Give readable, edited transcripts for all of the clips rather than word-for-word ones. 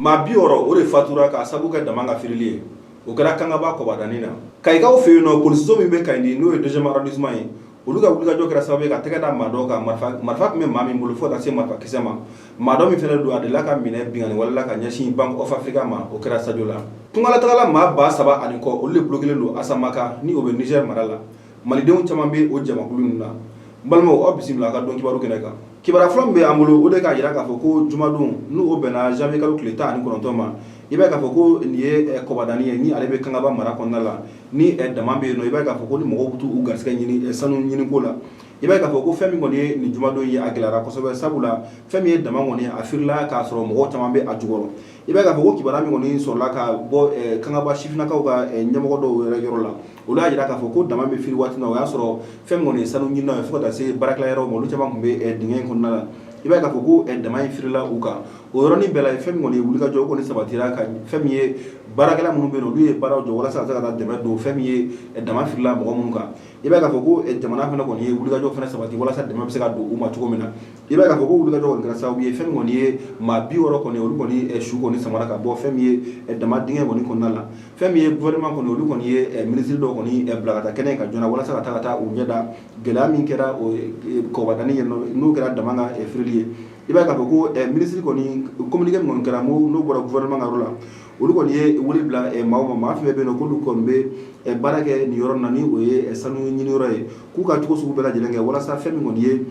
Maa 60, o de fatura k'a sabu kɛ dama ka firili ye. O kɛra Kangaba kɔbadani na. Kayikaw fɛ yen nɔ, polisiso min bɛ Kayi, n'o ye deuxième arrondissement ye, olu ka wulikajɔ kɛra sababu ye ka tɛgɛ da maa dɔ kan, marifa tun bɛ maa min bolo, fo ka taa se marifakisɛ ma. Maa dɔ min fana don, a delila ka minɛ binkanni wale la ka ɲɛsin Bank of Africa ma. O kɛra Sadio la. Tungalatagala maa 3000 ani kɔ, olu de bloquélen don Asamaka, ni o bɛ Niger mara la. Malidenw caman bɛ o jamakulu ninnu na. N balimaw, aw bisimila a ka don kibaru kɛnɛ kan. Kibaruya fɔlɔ min bɛ an bolo, o de k'a jira k'a fɔ ko jumadon, n'o bɛnna janvier kalo tile 19 ma, i b'a ye k'a fɔ ko nin ye kɔbadani ye, ni ale bɛ Kangaba mara kɔnɔna la, ni dama bɛ yen nɔ. I b'a ye k'a fɔ ko ni mɔgɔw bɛ t'u garisɛgɛ ɲini sanu ɲiniko la, i b'a ye k'a fɔ ko fɛn min kɔni ye nin jumadon ye, a gɛlɛyara kosɛbɛ, sabula fɛn min ye dama kɔni, a firila k'a sɔrɔ mɔgɔw caman bɛ a jukɔrɔ. I b'a ye k'a fɔ ko kibaruya min kɔni sɔrɔla ka bɔ Kangaba sifinnakaw ka ɲɛmɔgɔ dɔw yɛrɛ yɔrɔ la, olu y'a jira k'a fɔ ko dama bɛ firi waati min na, o y'a sɔrɔ fɛn min kɔni ye sanu ɲininaw ye, fo ka taa se baarakɛla yɛrɛw ma, olu caman tun bɛ dingɛ in kɔnɔna la. I b'a ye k'a fɔ ko dama in firila u kan o yɔrɔnin bɛɛ la. Fɛn min kɔni ye wulikajɔ, o kɔni sabatira ka fɛn min ye baarakɛla minnu bɛ yen, olu ye baaraw jɔ walasa ka se ka taa dɛmɛ don fɛn min ye dama firila mɔgɔ minnu kan. I b'a ye k'a fɔ ko jamana fana kɔni ye wulikajɔ fana sabati walasa dɛmɛ bɛ se ka don u ma cogo min na. I b'a ye k'a fɔ ko wulikajɔ kɔni kɛra sababu ye, fɛn min kɔni ye maa 60 kɔni, olu kɔni su kɔni samara ka bɔ fɛn min ye dama dingɛ kɔni kɔnɔna la. Fɛn min ye gouvernement kɔni, olu kɔni ye ministre dɔw kɔni bila ka taa kɛnɛ kan joona walasa ka taa u ɲɛ da gɛlɛya min kɛra o kɔbadani ye, n'o kɛra dama ka firili ye. I b'a ye k'a fɔ ko ministre kɔni, communiqué min kɔni kɛra, n'o bɔra gouvernement ka yɔrɔ la, olu kɔni ye wele bila maaw ma, maa fɛn fɛn bɛ yen nɔ k'olu kɔni bɛ baara kɛ nin yɔrɔ in na, ni o ye sanu ɲiniyɔrɔ ye, k'u ka cogo sugu bɛɛ lajɛlen kɛ walasa fɛn min kɔni ye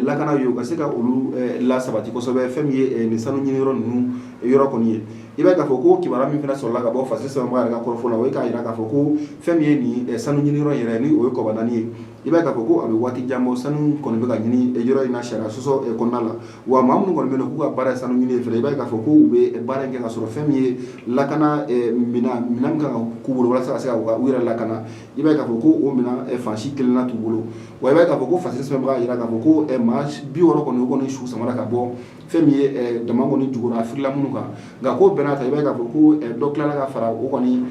lakana ye, u ka se ka olu lasabati kosɛbɛ, fɛn min ye nin sanu ɲiniyɔrɔ ninnu yɔrɔ kɔni ye. I b'a ye k'a fɔ ko kibaruya min fana sɔrɔla ka bɔ Fasiri sɛbɛnbaga yɛrɛ ka kɔrɔfɔ la, o ye k'a jira k'a fɔ ko fɛn min ye nin sanu ɲiniyɔrɔ yɛrɛ, ni o ye kɔbadani ye, i b'a ye k'a fɔ ko a bɛ waati jan bɔ, sanu kɔni bɛ ka ɲini yɔrɔ in na sariya sɔsɔ kɔnɔna la. Wa maa minnu kɔni bɛ yen k'u ka baara ye sanu ɲini ye fɛnɛ, i b'a ye k'a fɔ ko u bɛ baara in kɛ ka sɔrɔ fɛn min ye lakana minɛn min kan ka k'u bolo walasa ka se ka u yɛrɛ lakana, i b'a ye k'a fɔ ko o minɛn fan si kelenna t'u bolo. Wa i b'a ye k'a fɔ ko Fasiri sɛbɛnbaga yira k'a fɔ ko maa 60 kɔni, o kɔni su samara ka bɔ fɛn min ye dama kɔni jukɔrɔ, a firila minnu kan. Nka k'o bɛɛ n'a ta, i b'a ye k'a fɔ ko dɔ tilala ka fara o kɔni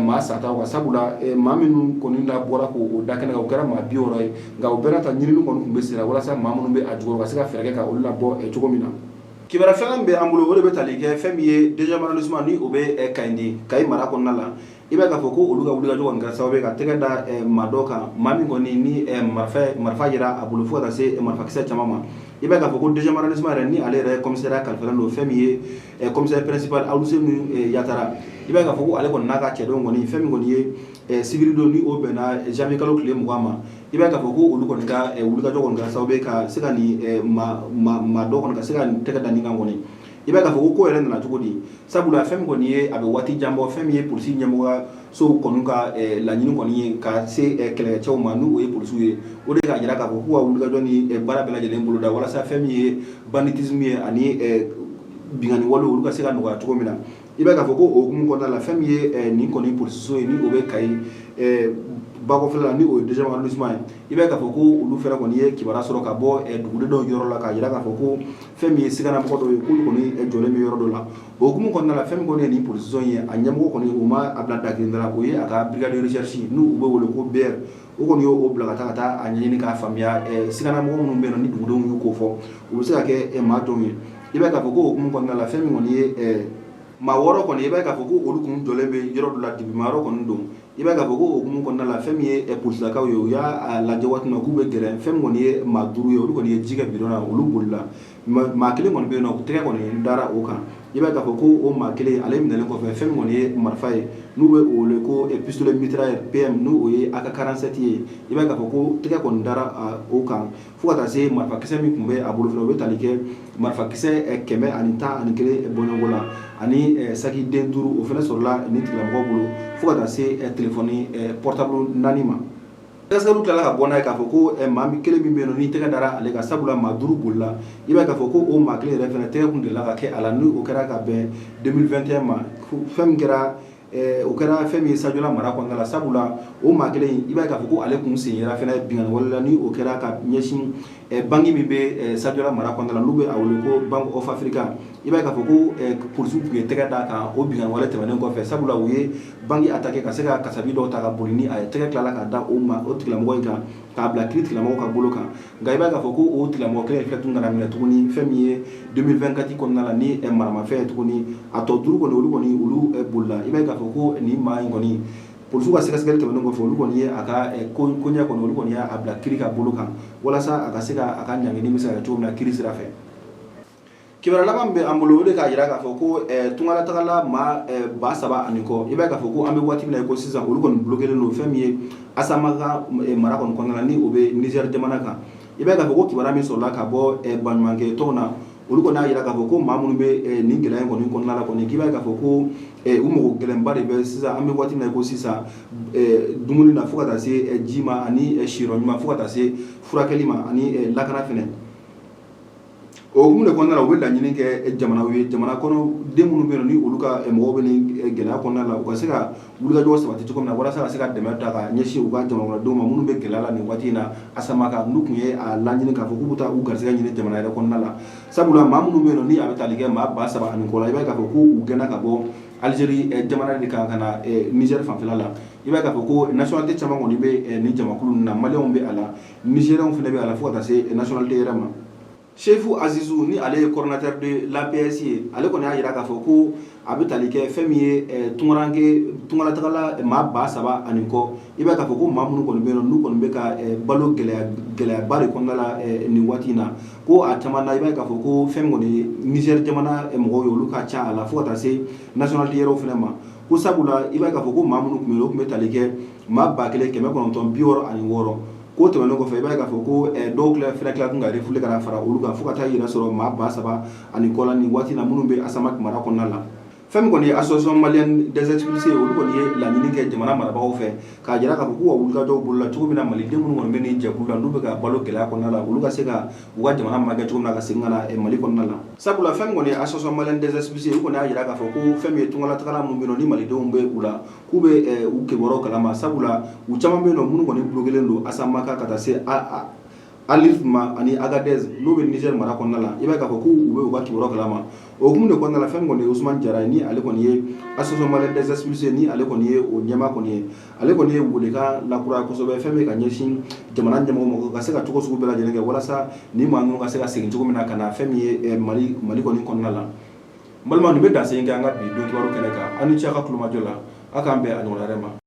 maa sataw kan, sabula maa minnu kɔni la bɔra k'o da kɛnɛ kan, o kɛra maa 60 ye. Nka o bɛɛ n'a ta, ɲinini kɔni tun bɛ sen na walasa maa minnu bɛ a jukɔrɔ ka se ka fɛɛrɛ kɛ ka olu labɔ cogo min na. Kibaruya filanan min bɛ an bolo, o de bɛ tali kɛ fɛn min ye deuxième arrondissement, ni o bɛ Kayindi, Kayi mara kɔnɔna la. I b'a ye k'a fɔ ko olu ka wulikajɔ kɔni kɛra sababu ye ka tɛgɛ da maa dɔ kan, maa min kɔni ni marifa yera a bolo, fo ka taa se marifakisɛ caman ma. I b'a ye k'a fɔ ko deuxième arrondissement yɛrɛ, ni ale yɛrɛ commissariat kalifalen don fɛn min ye commissaire principal Aluseni Yatara, i b'a ye k'a fɔ ko ale kɔni n'a ka cɛdenw kɔni, fɛn min kɔni ye sibiri don, ni o bɛnna janvier kalo tile 20 ma, i b'a ye k'a fɔ ko olu kɔni ka wulikajɔ kɔni kɛra sababu ye ka se ka nin maa dɔ kɔni ka se ka nin tɛgɛ da nin kan kɔni. I b'a ye k'a fɔ ko ko yɛrɛ nana cogo di? Sabula fɛn min kɔni ye, a bɛ waati jan bɔ, fɛn min ye polisi ɲɛmɔgɔya sow kɔni ka laɲini kɔni ye ka se kɛlɛkɛcɛw ma, n'o ye polisiw ye, o de k'a jira k'a fɔ k'u ka wulikajɔ ni baara bɛɛ lajɛlen boloda walasa fɛn min ye banditisme ye ani binkanni walew, olu ka se ka nɔgɔya cogo min na. I b'a ye k'a fɔ ko o hukumu kɔnɔna la, fɛn min ye nin kɔni polisiso ye, ni o bɛ Kayi bakɔfɛla la, ni o ye deuxième arrondissement ye, i b'a ye k'a fɔ ko olu fɛnɛ kɔni ye kibaruya sɔrɔ ka bɔ duguden dɔw yɔrɔ la, k'a jira k'a fɔ ko fɛn min ye siganamɔgɔ dɔw ye, k'olu kɔni jɔlen bɛ yɔrɔ dɔ la. O hukumu kɔnɔna la, fɛn min kɔni ye nin polisiso in ye, a ɲɛmɔgɔ kɔni, o ma a bila dakirinda la, o ye a ka brigade de recherche, n'u bɛ wele ko BR, o kɔni y'o bila ka taa a ɲɛɲini k'a faamuya siganamɔgɔ minnu bɛ yen nɔ, ni dugudenw y'u ko fɔ, u bɛ se ka kɛ maa jɔnw ye. I b'a ye k'a fɔ ko o hukumu kɔnɔna la, fɛn min kɔni ye maa 6 kɔni, i b'a ye k'a fɔ ko olu kun jɔlen bɛ yɔrɔ dɔ la, dibima yɔrɔ kɔni don. I b'a ye k'a fɔ ko o hukumu kɔnɔna la, fɛn min ye polisilakaw ye, u y'a lajɛ waati min na k'u bɛ gɛrɛ, fɛn min kɔni ye maa 5 ye, olu kɔni ye ji kɛ bidon na, olu bolila. Maa kelen kɔni bɛ yen nɔ, tɛgɛ kɔni dara o kan. I b'a ye k'a fɔ ko o maa kelen, ale minɛlen kɔfɛ, fɛn min kɔni ye marifa ye, n'u bɛ o wele ko pistolet mitrailleur PM, n'o ye AK47 ye, i b'a ye k'a fɔ ko tɛgɛ kɔni dara o kan, fo ka taa se marifakisɛ min tun bɛ a bolo fana, o bɛ tali kɛ marifakisɛ 111 bɔɲɔgɔnko la, ani saki den 5, o fana sɔrɔla nin tigilamɔgɔ bolo, fo ka taa se téléphone portable 4 ma. Sɛgɛsɛgɛliw tilala ka bɔ n'a ye k'a fɔ ko maa kelen min bɛ yen nɔ, ni tɛgɛ dara ale kan, sabula maa 5 bolila, i b'a ye k'a fɔ ko o maa kelen yɛrɛ fana, tɛgɛ kun delila ka kɛ a la, ni o kɛra ka bɛn 2021 ma. Fɛn min kɛra, o kɛra fɛn min ye Sadiola mara kɔnɔna la, sabula o maa kelen, i b'a ye k'a fɔ ko ale kun sen yera fana binkanni wale la, ni o kɛra ka ɲɛsin Banque min bɛ Sadiola mara kɔnɔna la, n'u bɛ a wele ko Bank of Africa, i b'a ye k'a fɔ ko polisiw tun ye tɛgɛ d'a kan o binkanni wale tɛmɛnen kɔfɛ, sabula u ye banque attaqué ka se ka kasabi dɔw ta ka boli ni a ye. Tɛgɛ tilala ka da o ma, o tigilamɔgɔ in kan, k'a bila kiiri tigilamɔgɔw ka bolo kan. Nka i b'a ye k'a fɔ ko o tigilamɔgɔ kelen filɛ tun kana minɛ tuguni fɛn min ye 2024 kɔnɔna la ni maramafɛn ye tuguni. A tɔ 5 kɔni, olu kɔni, olu bolila. I b'a ye k'a fɔ ko nin maa in kɔni, polisiw ka sɛgɛsɛgɛli tɛmɛnen kɔfɛ, olu kɔni ye a ka koɲɛ kɔni, olu kɔni y'a bila kiiri ka bolo kan walasa a ka se ka a ka ɲangini bɛ se ka kɛ cogo min na kiiri sira fɛ. Kibaruya laban bɛ an bolo, o de k'a jira k'a fɔ ko tungalatagala maa 3000 ani kɔ, i b'a ye k'a fɔ ko an bɛ waati min na i ko sisan, olu kɔni bloquélen don fɛn min ye Asamaka mara kɔni kɔnɔna la, ni o bɛ Niger jamana kan. I b'a ye k'a fɔ ko kibaruya min sɔrɔla ka bɔ baɲumankɛ tɔnw na, olu kɔni y'a jira k'a fɔ ko maa minnu bɛ nin gɛlɛya in kɔni kɔnɔna la kɔni, k'i b'a ye k'a fɔ ko u mago gɛlɛnba de bɛ sisan, an bɛ waati min na i ko sisan, dumuni na, fo ka taa se ji ma ani siyɔrɔ ɲuman, fo ka taa se furakɛli ma ani lakana fɛnɛ. O hukumu de kɔnɔna la, u bɛ laɲini kɛ jamanaw ye, jamana kɔnɔ den minnu bɛ yen ni olu ka mɔgɔw bɛ nin gɛlɛya kɔnɔna la, u ka se ka wulikajɔ sabati cogo min na walasa ka se ka dɛmɛ ta ka ɲɛsin u ka jamana kɔnɔdenw ma minnu bɛ gɛlɛya la nin waati in na Asamaka, n'u tun ye a laɲini k'a fɔ k'u bɛ taa u garisɛgɛ ɲini jamana yɛrɛ kɔnɔna la. Sabula maa minnu bɛ yen ni a bɛ tali kɛ maa 3000 ani kɔ la, i b'a ye k'a fɔ ko u gɛnna ka bɔ Algérie jamana de kan ka na Niger fanfɛla la. I b'a ye k'a fɔ ko nationalité caman kɔni bɛ nin jamakulu ninnu na, Maliyɛnw bɛ a la, Nigériens fana bɛ a la, fo ka taa se nationalité yɛrɛ ma. Sefu Azizu, ni ale ye coordonnateur de l'APS ye, ale kɔni y'a jira k'a fɔ ko a bɛ tali kɛ fɛn min ye tungaranke tungalatagala maa 3000 ani kɔ, i b'a ye k'a fɔ ko maa minnu kɔni bɛ yen, n'u kɔni bɛ ka balo gɛlɛya gɛlɛyaba de kɔnɔna la nin waati in na, ko a caman na, i b'a ye k'a fɔ ko fɛn min kɔni ye Niger jamana mɔgɔw ye, olu ka ca a la, fo ka taa se nationalité yɛrɛw fana ma. Ko sabula i b'a ye k'a fɔ ko maa minnu tun bɛ yen, o tun bɛ tali kɛ maa 1966. Ko tɛmɛnen kɔfɛ, i b'a ye k'a fɔ ko dɔw fana tila tun ka refoulé ka na fara olu kan, fo ka taa yɛrɛ sɔrɔ maa 3000 ani kɔ la nin waati na minnu bɛ Asamaka mara kɔnɔna la. Fɛn min kɔni ye Association malienne des expulsés, olu kɔni ye laɲini kɛ jamana marabagaw fɛ k'a jira k'a fɔ k'u ka wulikajɔw bolola cogo min na, maliden minnu kɔni bɛ nin jɛkulu la, n'u bɛ ka balo gɛlɛya kɔnɔna la, olu ka se ka u ka jamana magɛn cogo min na ka segin ka na Mali kɔnɔna la. Sabula fɛn min kɔni ye Association malienne des expulsés, olu kɔni y'a jira k'a fɔ ko fɛn min ye tungalatagala minnu bɛ yen nɔ, ni malidenw bɛ u la, k'u bɛ u kibaruyaw kalama, sabula u caman bɛ yen nɔ minnu kɔni bloquélen don Asamaka ka taa se Arlit ma ani Agadez, n'o bɛ Niger mara kɔnɔna la. I b'a ye k'a fɔ k'u bɛ u ka kibaruyaw kalama. O hukumu de kɔnɔna la, fɛn min kɔni ye Ousmane Jara ye, ni ale kɔni ye Association malienne des expulsés, ni ale kɔni ye o ɲɛmaa kɔni ye, ale kɔni ye welekan lakuraya kosɛbɛ fɛn min ka ɲɛsin jamana ɲɛmɔgɔ ma, ka se ka cogo sugu bɛɛ lajɛlen kɛ walasa nin maa ninnu ka se ka segin cogo min na ka na fɛn min ye Mali kɔni kɔnɔna la. N balima, nin bɛ dan segin kɛ an ka bi don kibaru kɛnɛ kan. Aw ni ce a ka kulomajɔ la. Aw k'an bɛn a ɲɔgɔn wɛrɛ ma.